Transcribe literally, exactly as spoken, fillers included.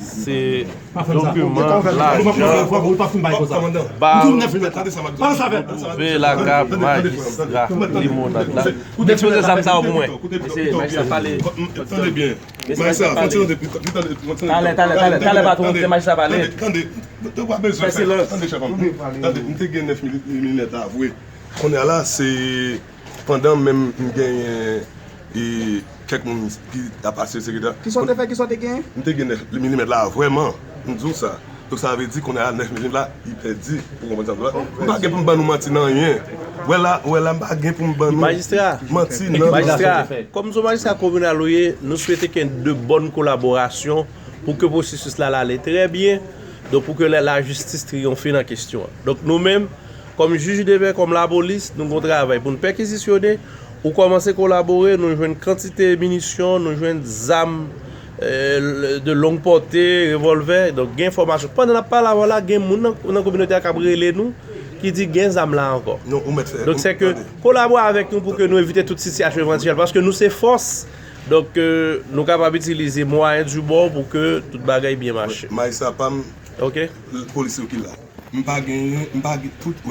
Se dokiman lajan ba twouve lakay majistra Limonad la. Ou te ekspoze zam sa yo pou mwen. Mesye majistra pale. Tande byen. Majistra, fon ti tande, tande, tande, tande. Talè, talè, talè, talè, patwon, se majistra pale. Tande, tande. Ou pa bezwen fè, tande, chèf an. Tande, m te gen nèf mil milimèt la vre. Kounye a la, se pandan menm m genyen e kèk moun ki t ap asire sekirite a. Kisa w te fè, kisa w te genyen? M te gen nèf milimèt la vrèman. M di w sa. Donk sa vle di kounye a nèf milimèt la, li pèdi. Ou konprann sa m di w la? M pa gen pou m ban nou manti nan anyen. Wè la, wè la, m pa gen pou m ban nou manti nan. Majistra, kòm se majistra kominal ou ye, nou swete ke de bòn kolaborasyon pou ke pwosesis la, la ale trè byen. Donk pou ke la, lajistis triyonfe nan kesyon an. Donk nou menm, kòm jij de pè, kòm lapolis, nou gon travay pou n pèkizisyone. Ou kòmanse kolabore, nou jwenn kantite minisyon, nou jwenn zam e, de long pòte, revòlvè. Donk gen enfòmasyon. Pandan n ap pale avè w la, gen moun nan, nan kominote a k ap rele nou, ki di gen zam la ankò. Non, ou mèt fè. Donk se ke kolabore avèk nou pou ke nou evite tout sitiyasyon evantyèl, paske nou se fòs. Donk e, nou kapab itilize mwayen di bò pou ke tout bagay byen mache. Majistra pa m, polisye yo ki la. M pa genyen, m pa gen tout.